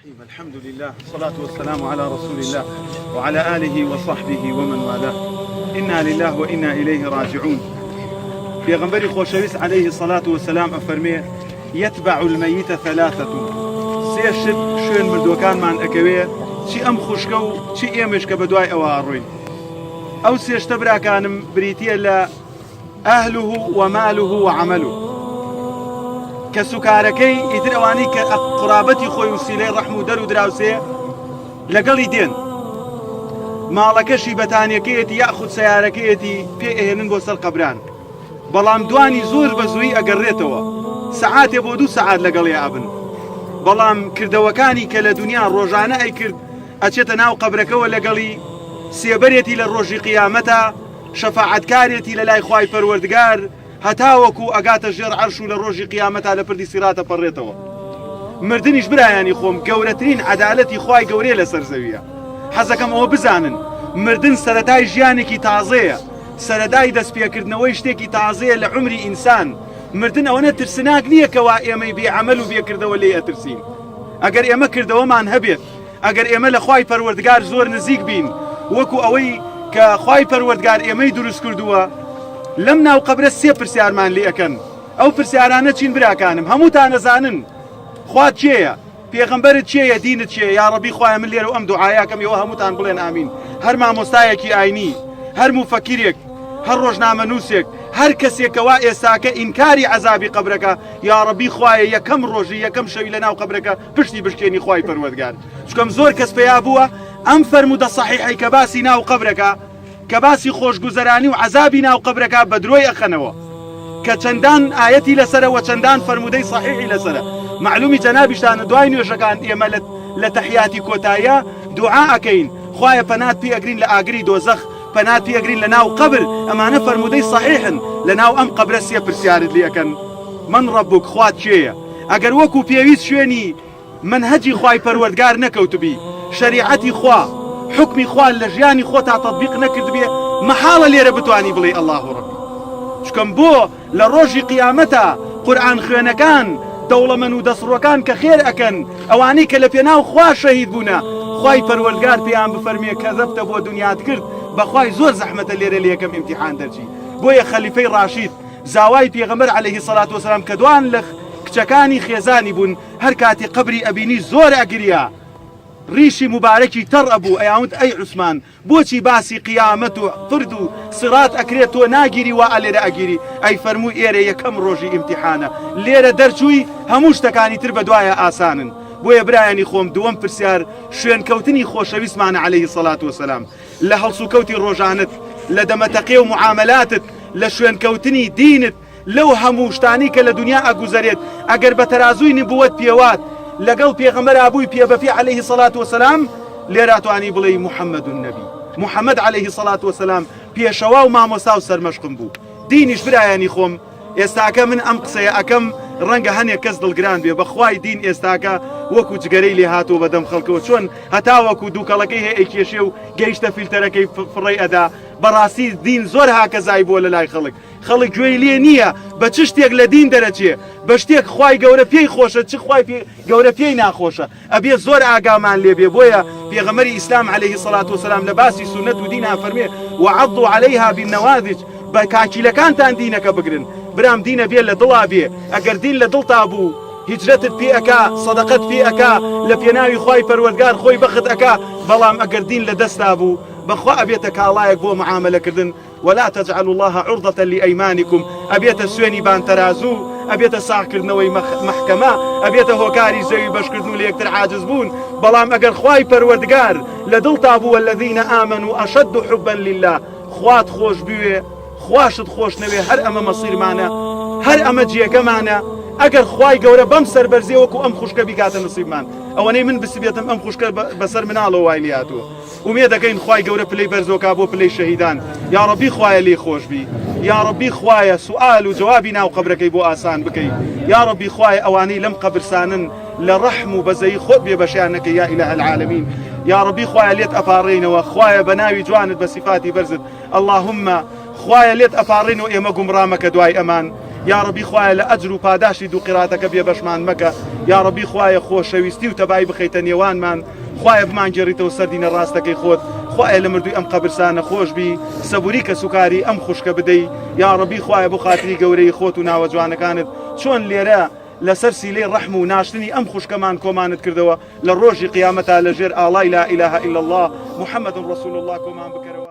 الحمد لله الصلاة والسلام على رسول الله وعلى آله وصحبه ومن والاه إنا لله وإنا إليه راجعون پێغەمبەری خۆشەویست عليه الصلاة والسلام ئەفەرمێ يتبع الميت ثلاثة سێ شت شوێن مردووەکانمان ئەکەوێ چی ئەم خوشکە و چی ئێمەش کە بەدوای ئەوە ئەڕۆین ئەو سێ شتە براکانم بریتییە لە اهله و ماله و عمله کەسوکارەکەی ئیتر ئەوانەی کە قڕابەتی خۆی و سیلەی ڕەحم و دەر و دراوسێ لەگەڵی دێن ماڵەکەشی بەتانیەکەیەتی یاخود سیارەکەیەتی پێ ئەهێنن بۆ سەر قەبران بەڵام دوانی زۆر بە زووی ئەگەڕێتەوە سەعاتێ بۆ دوو سەعات لەگەڵی ئەبن بەڵام کردەوەکانی کە لە دنیا ڕۆژانە ئەیکرد ئەچێتە ناو قەبرەکەوە لەگەڵی سێبەرێتی لە ڕۆژی قیامەتە شەفاعەتکارێتی لەلای خوای پەروەردگار هەتاوەکو ئەگاتە ژێر عەرش و لە ڕۆژی قیامەتا لە پردی سیرات ئەپەڕێتەوە. مردنیش برایانی خۆم گەورەترین عەدالەتی خوای گەورەیە لەسەر زەویە. حەزەکەم ئەوە بزانن مردن سەرەتای ژیانێکی تازەیە، سەرەتای دەستپێکردنەوەی شتێکی تازەیە لە عومری ئینسان، مردن ئەوەنە ترسناک نییە کەوا ئێمەی بێ عەمەل و بێ کردەوە لێی ئەترسین. ئەگەر ئێمە کردەوەمان هەبێت، ئەگەر ئێمە لە خوای پەروەردگار زۆر نزیک بین وەکو ئەوەی کە خوای پەروەردگار ئێمەی دروست کردووە لەم ناو قەبرە سێ پرسیارمان لێ ئەکەن ئەو پرسیارانە چین براکانم هەمووتان ئەزانن خوا کێیە پێغەمبەرت کێیە دینت کێیە یا ڕەبی خوایە من لێرە ئەم دوعایەکەم ئێوە هەمووتان بڵێن ئامین هەر مامۆستایەکی ئاینی هەر موفەکیرێک هەر ڕۆژنامەنووسێک هەر کەسێک کەوا ئێستاکە ئینکاری عەزابی قەبرەکە یاڕەبی خوایە یەکەم ڕۆژی یەکەم شەوی لەناو قەبرەکە پشتی بشکێنی خوای پەروەردگار چکەم زۆر کەس پەیا بووە ئەم فەرموودە سەحیحەی کە باسی ناو قەبرەکە کە باسی خۆشگوزەرانی و عەزابی ناو قەبرەکە بە درۆی ئەخەنەوە کە چەندان ئایەتی لەسەرە وە چەندان فەرموودەی سەحیحی لەسەرە معلومی جەنابیشتانە دوای نوێژەکان ئێمە لە لە تەحیاتی کۆتاییە دوعا ئەکەین خوایە پەنات پێ ئەگرین لە ئاگری دۆزەخ پەنات پێ ئەگرین لە ناو قەبر ئەمانە فەرموودەی سەحیحن لە ناو ئەم قەبرە سێ پرسیارت لێ ئەکەن من ربک خوات کێیە ئەگەر وەکو پێویست شوێنی مەنهەجی خوای پەروەردگار نەکەوتبی، شەریعەتی خوا، حوکمی خوا لە ژیانی خۆتا تەتبیق نەکردبێ، مەحاڵە لێرە بتوانی بڵێی اللە ربی. چکم بۆ لە ڕۆژی قیامەتا قورئان خوێنەکان، دەوڵەمەن و دەستڕۆکان کە خێر ئەکەن، ئەوانەی کە لە پێناو خوا شەهید بوونە، خوای پەروەردگار پێیان بفەرموێ کەزەبتە بۆ دونیات کرد، بەخوای زۆر زەحمەتە لێرە لە یەکەم ئیمتیحان دەرچی. بۆیە خەلیفەی ڕاشید، زاوای پێغەمبەر علیە سەلات وسلام کە دوان لە کچەکانی خێزانی بوون هەر کاتی قەبری ئەبینی زۆر ئەگریا ڕیشی موبارەکی تەڕ ئەبوو ئەیاوت ئەی عوسمان بۆچی باسی قیامەت و پرد و سڕات ئەکرێت تۆ ناگیری وا ئەلێرە ئەگیری ئەی فەرموو ئێرە یەکەم ڕۆژی ئیمتیحانە لێرە دەرچووی هەموو شتەکانی تر بەدوایە ئاسانن بۆیە برایانی خۆم دووەم پرسیار شوێنکەوتنی خۆشەویستمانە علیه سەلات وسلام لە هەڵسوکەوتی ڕۆژانت، لە دەمەتەقێ و موعامەلاتت، لە شوێنکەوتنی دینت، لەو هەموو شتانەی کە لە دونیا ئەگوزەرێت، ئەگەر بە تەرازووی نبوەت پێوات لەگەڵ پێغەمبەرا بووی پێ بە پێ علیه الصلوة والسلام، لێرە ئەتوانی بڵێی محمد النبی، محمد علیه الصلوة والسلام پێشەوا و مامۆستا و سەرمەشقم بوو. دینیش برایانی خۆم، ئێستاکە من ئەم قسەیە ئەکەم ڕەنگە هەنێک کەس دڵگران بێ بەخوای دین ئێستاکە وەکو جگەرەی لێ هاتووە بەدەم خەڵکەوە چۆن هەتاوەکو دووکەڵەکەی هەیە ئەیکێشێ و گەیشتە فیلتەرەکەی فڕێی ئەدا بەڕاستی دین زۆر هاکەزای بووە لە لای خەڵک خەڵک گوێی لێ نییە بە چ شتێک لە دین دەرەچێ بە شتێک خوای گەورە پێی خۆشە چ خوای گەورە پێی ناخۆشە ئەبێ زۆر ئاگامان لێ بێ بۆیە پێغەمبەری ئیسلام علیه الصلاة والسلام لە باسی سوننەت و دینا فەرمێ وعضوا علیها بالنواجذ بە کاکیلەکانتان دینەکە بگرن برام دینە بێ لە دڵا بێ ئەگەر دین لە دڵتا بوو هیجرەتت پێ ئەکا سەدەقەت پێ ئەکا لە پێناوی خوای پەروەردگار خۆی بەخت ئەکا بەڵام ئەگەر دین لە دەستا بوو بەخوا ئەبێتە کاڵایەک بۆ معامەلەکردن ولا تجعلوا اللە عرضە لایمانکم ئەبێتە سوێنی بان تەرازوو، ئەبێتە ساغکردنەوەی مەحکەمە، ئەبێتە هۆکاری زەوی بەشکردن و لەیەکتر عاجز بوون، بەڵام ئەگەر خوای پەروەردگار لە دڵتا بوو والذین آمنوا اشد حبا للە خوات خۆش بوێ خواشت خۆش نەوێ هەر ئەمە مەسیرمانە هەر ئەمە جێگەمانە ئەگەر خوای گەورە بەم سەربەرزیە وەکو ئەم خوشکە بیکاتە نسیبمان ئەوەنەی من بسبێتم ئەم خوشکە بەسەر مناڵەوە وای لێهاتووە ئومێدەکەین خوای گەورە پلەی بەرزۆکا بۆ پلەی شەهیدان یاڕەبی خوایە لێی خۆشبی یاڕەبی خوایە سوئال و جوابی ناو قەبرەکەی بۆ ئاسان بکەی یاڕەبی خوایە ئەوانەی لەم قەبرسانن لە ڕەحم و بەزەیی خۆت بێ بەشیان نەکەی یا ئیلاه العالمین یاڕەبی خوایە لێت ئەپاڕێینەوە خوایە بە ناوی جوانت بە سیفاتی بەرزت اللهم خوایە لێت ئەپاڕێینەوە ئێمە گومڕا مەکە دوای ئەمان. یاڕەبی خوایە لە ئەجر و پاداشتی دوو قیراتەکە بێبەشمان مەکە یاڕەبی خوایە خۆشەویستی و تەبایی بخەیتە نێوانمان خوایە بمانگێڕیتەوە سەر دینە ڕاستەکەی خۆت خوایە لە مردووی ئەم قەبرسانە خۆش بی سەبوری کەسوکاری ئەم خوشکە بدەی یاڕەبی خوایە بۆ خاتری گەورەی خۆت و ناوە جوانەکانت چۆن لێرە لەسەر سیلەی ڕەحم و ناشتنی ئەم خوشکەمان کۆمانت کردەوە لە ڕۆژی قیامەتا لە ژێر ئاڵای لا اله الا اللە محمد رسول اللە کۆمان بکەرەوە.